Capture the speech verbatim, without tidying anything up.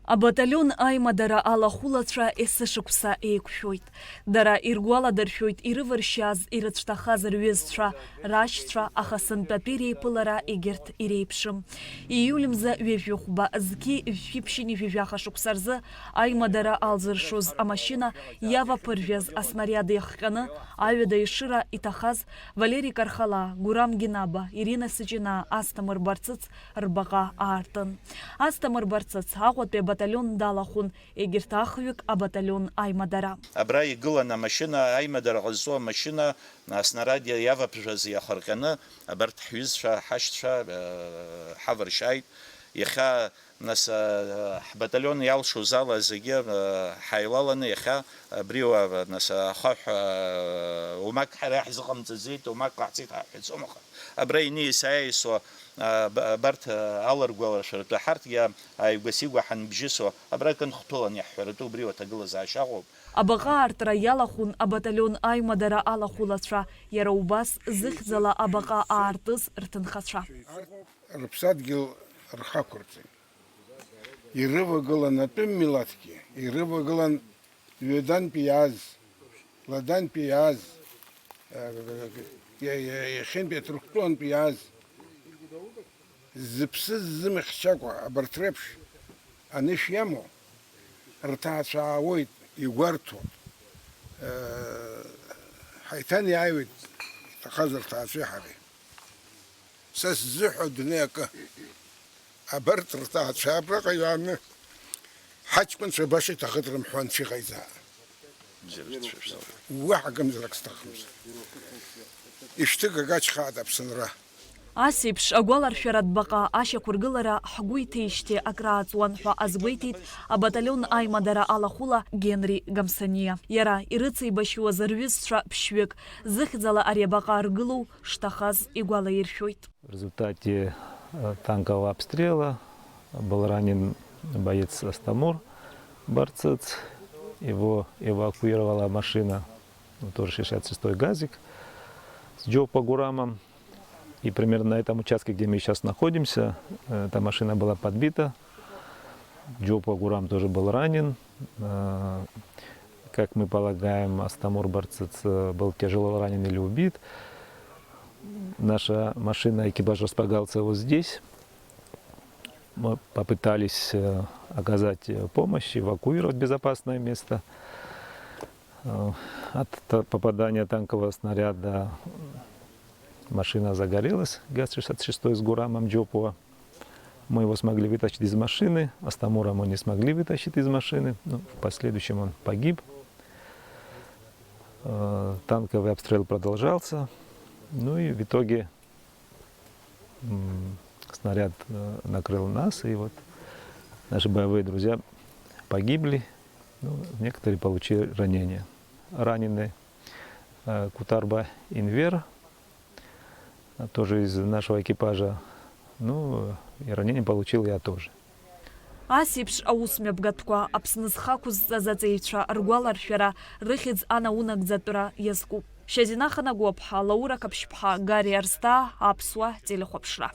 Абаталион аимадара алахәылацәа есышықәса еиқәшәоит. Дара иргәаладыршәоит ирываршьааз, ирыцәҭахаз рҩызцәа, рашьцәа, аха сынтәатәи реиԥылара егьырҭ иреиԥшым. Ииуль мза ҩажәи хәба зқьи жәшәи ԥшьынҩажәи жәаха шықәса рзы аимадара алзыршоз амашьына иаваԥыржәаз аснариад иахҟьаны, аҩада ешыра иҭахаз Валери Кархала, Гурам Гинаба, Ирина Сыҷынаа, Асҭамыр Барцыц рбаҟа аартын. Асҭамыр Барцыц Аҟәатәи абаталион далахәын, егьырҭ ахҩык абаталион аимадара. Абра игылан амашьына, аимадара ҟазҵо амашьына, аснарад иаваԥжәаз иахырҟьаны, абарҭ ҳҩызцәа, ҳашьцәа, э, ҳавыршьааит. Иахьа, нас, э, ҳбаталион иалшоз ала зегьы, э, ҳаилаланы, иахьа абри уа, нас, ахаҳә, э, уамак ҳара иаҳзыҟамҵаӡеит, уамак ҟаҳҵеит ҳаҳәаӡом, аха абра инеис-ааисуа, э, б-, абарҭ, э, аларгәаларшәаратәы ҳарҭгьы ааигәа-сигәа ҳанбжьысуа, абра акы нхҭәылан иаҳҳәаратәы убри уа аҭагылазаашьа ыҟоуп. Абаҟа аартра иалахәын абаталион аимадара алахәылацәа, иара убас зыхьӡала абаҟа аартыз рҭынхацәа. Рыԥсадгьыл рхақәырҵеит. Ирывагылан атәым милаҭгьы, ирывагылан ҩадантәи иааз, ладантәи иааз, иа-, иа-, иахьынтәи аҭырқәтәылантәи иааз. Зыԥсы ззымыхьчакәа абарҭ реиԥш анышә иамоу рҭаацәа аауеит, игәарҭо, ҳаиҭанеиааиуеит, иҭахаз рҭаацәеи ҳареи. Са сзыҳәа адунеи акы. Абарҭ рҭаацәа абраҟа иааны ҳаҷкәынцәа баша иҭахыҭ рымҳәо анцәа иҟаиҵа. Уаҳа акымзарак сҭахымызт. Ишәҭыгагачхааит Аԥсынра. Ас еиԥш агәаларшәаратә баҟа ашьақәыргылара ҳгәы иҭеижьҭеи акрааҵуан ҳәа азгәеиҭеит абаталион аимадара алахәыла Генри Гамсаниа. Иара ирыцеибашьуаз рҩызцәа ԥшьҩык, зыхьӡала ари абаҟа ргылоу шҭахаз игәалаиршәоит. В результате, э, танкового обстрела был ранен боец Астамур Барцыц. Его эвакуировала машина, ну, тоже шестьдесят шестой газик с Джопа Гурамом. И примерно на этом участке, где мы сейчас находимся, э, эта машина была подбита Джопа Гурам тоже был ранен. Э, как мы полагаем, Астамур Барцыц, э, был тяжело ранен или убит. Наша машина, экипаж располагался вот здесь. Мы попытались, э, оказать, э, помощь, эвакуировать в безопасное место. Э, от та-, попадания танкового снаряда машина загорелась, ГАЗ шестьдесят шестой с Гурамом Джопова. Мы его смогли вытащить из машины, Астамура мы не смогли вытащить из машины. Ну, в последующем он погиб. Э, танковый обстрел продолжался. Ну и в итоге, м, снаряд, э, накрыл нас, и вот наши боевые друзья погибли. Ну, некоторые получили ранения. Ранены, э, Кутарба Инвер, тоже из нашего экипажа. Ну, и ранение получил я тоже. Ас еиԥш аусмҩаԥгатәқәа Аԥсны зхы ақәызҵаз аҵеицәа ргәаларшәара, рыхьӡ анаунагӡатәра иазкуп. Шьазина Ханагәаԥҳа, Лаура Қаԥшьԥҳа, Гари Арсҭаа, Аԥсуа телехәаԥшра.